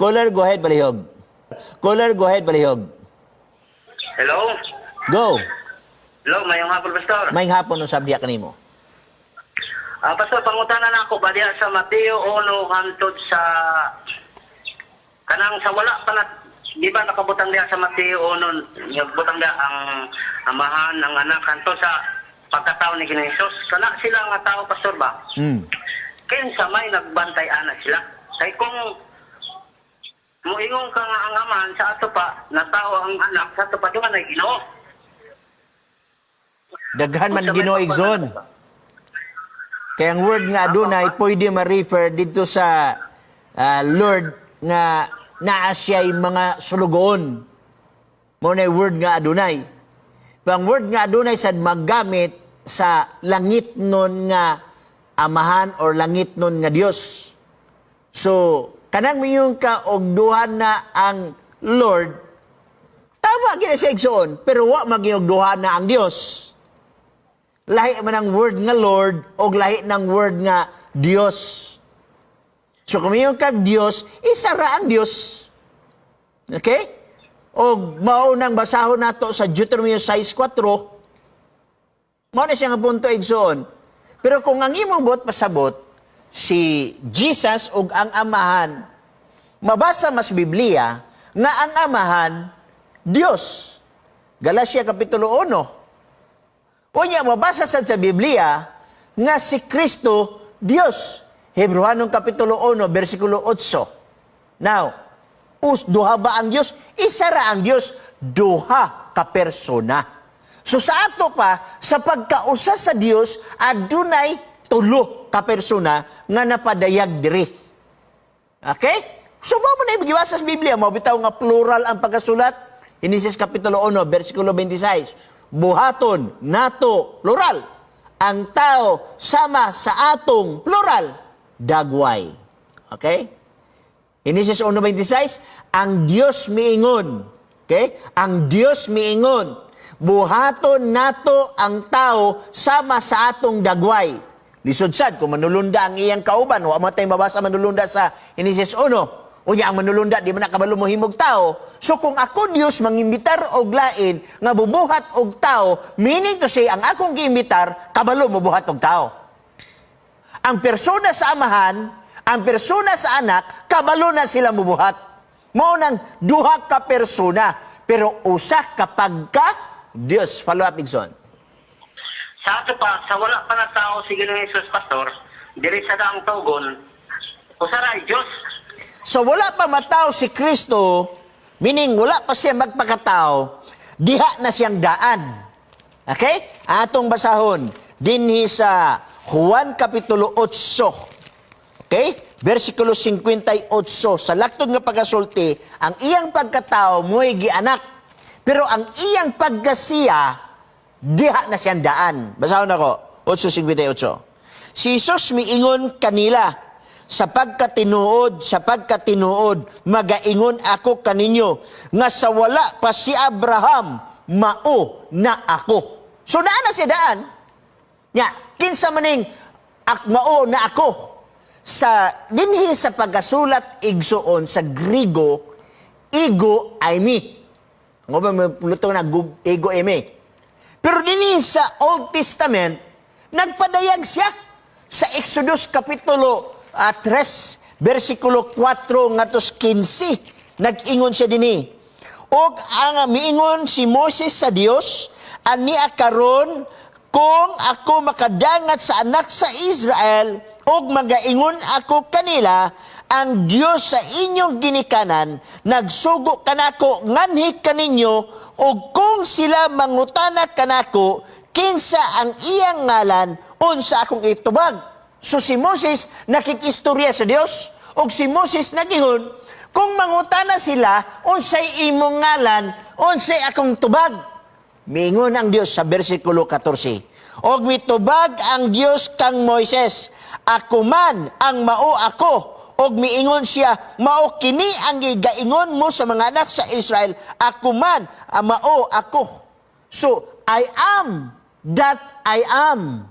Caller, go ahead, palihog. Caller, go ahead, palihog. Hello? Go. Hello, maayong hapon, Pastor. Maayong hapon, unsa diha kanimo? Ah, Pastor, pangutana na ako ba diha sa Mateo 1 hangtod sa kanang sa wala pa na, di ba nakabutang diha sa Mateo 1, nagbutang diha ang Amahan, ang Anak, hangtod sa pagkatao ni Ginoong Hesus. Kana sila nga tao, Pastor, ba? Kinsa may nagbantay ana sila? Kay kung muingon ka nga ang Amahan sa ato pa, natao ang Anak sa ato pa, duha na Ginoo. Daghan man Unsa may Ginoo, igsoon. Kaya ang word nga adunay pwede ma-refer dito sa Lord nga naa siya'y mga sulugoon. Mao na word nga adunay. Pero ang word nga adunay sad maggamit sa langit nun nga Amahan or langit nun nga Dios. So, kanang miingon ka og duha na ang Lord, tama gid siya, igsoon, pero wa magyog duha na ang Dios. Lahi man ang word nga Lord o lahi ng word nga Dios. So kung miingon kag Dios, isa ra ang Dios. Okay? O mao nang basahon nato sa Deuteronomy 6:4, mao na siya nga punto, igsoon. Pero kung ang imong buot pasabot, si Jesus ug ang Amahan, mabasa mas Biblia nga ang Amahan Dios. Galatia Kapitulo 1. Unya, mabasa sad sa Biblia nga si Kristo Dios. Hebreohanong Kapitulo 1, versikulo 8. Now, duha ba ang Dios? Isa ra ang Dios, duha ka persona. So sa ato pa, sa pagkausa sa Dios, adunay tulo ka persona nga napadayag diri. Okay? So mao man na gibasa sa Biblia, mao bitaw nga plural ang pagkasulat. Genesis Kapitulo 1, versikulo 26. Buhaton nato, plural, ang tao sama sa atong, plural, dagway. Okay? Genesis 1:26, ang Dios miingon. Okay? Ang Dios miingon, buhaton nato ang tao sama sa atong dagway. Lisod sad kung manulunda ang iyang kauban, wa man tay mabasa manulunda sa Genesis 1. Unya ang manulunda di man nakabalo mohimog tao. So kung ako Dios mangimbitar og lain nga bubuhat og tao, meaning to say ang akong giimbitar kabalo mobuhat og tao. Ang persona sa Amahan, ang persona sa Anak, kabalo na sila mubuhat. Mao nang duha ka persona, pero usa kapag ka Dios. Follow up, igsoon. Sa ato pa, sa wala pa na tao si Ginoong Hesus, Pastor, diri sa daang tugon, usa ra Dios. So wala pa matao si Kristo, meaning wala pa siya magpakatao, diha na siyang daan. Okay? Atong basahon dinhi sa Juan Kapitulo 8. Okay? Versikulo 58. Sa laktod nga pagkasulti, ang iyang pagkatao mo'y gianak. Pero ang iyang pagkasiya, diha na siyang daan. Basahon ako, 8.58. Si Jesus miingon kanila, "Sa pagkatinuod, magaingon ako kaninyo, nga sa wala pa si Abraham, mao na ako." So naa na siya daan. Nya, kinsa maning mao na ako? Sa dinhi sa pagkasulat, igsoon, sa Grigo, ego eimi. Nga ba may luto na ego eimi. Pero dinhi sa Old Testament, nagpadayag siya sa Exodus Kapitulo 3, versikulo 4 ngadto 15. Nag-ingon siya dinhi. Og ang miingon si Moses sa Dios, "Ania karon kung ako makadangat sa anak sa Israel ug magaingon ako kanila, ang Dios sa inyong ginikanan nagsugo kanako nganhi kaninyo, ug kung sila mangutana kanako kinsa ang iyang ngalan, unsa akong itubag?" So si Moses nakikistorya sa Dios ug si Moses nagingon, "Kung mangutana sila unsay imong ngalan, unsay akong tubag?" Miingon ang Dios sa versikulo 14. Og mitubag ang Dios kang Moises, "Ako man ang mao ako." Og miingon siya, "Mao kini ang gigaingon mo sa mga anak sa Israel, ako man ang mao ako." So, I am that I am.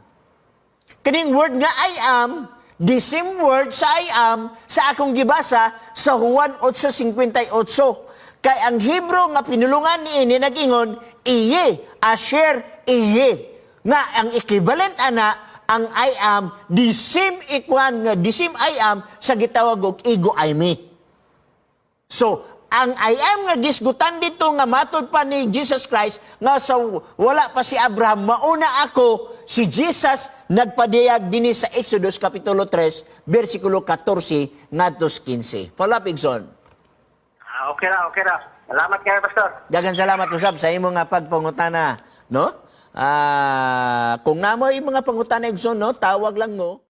Kining word nga I am, The same word sa "I am" sa akong gibasa sa Juan 8:58. Kay ang Hebrew nga pinulungan niini nag-ingon, "Ehyeh, asher ehyeh." Nga ang equivalent ana, ang "I am", the same ikuan nga the same "I am" sa gitawag og "ego eimi". So, ang "I am" nga gisgutan dito nga matod pa ni Jesus Christ nga sa wala pa si Abraham, mauna ako, si Jesus nagpadayag dinhi sa Exodus Kapitulo 3, versikulo 14 ngadto 15. Follow up, Igsoon. Ah, okay ra, okay ra. Salamat kayo, Pastor. Daghang salamat usab sa imo nga pagpangutana, no? Ah, kung naa moy mga pangutana, Igsoon, no, tawag lang mo.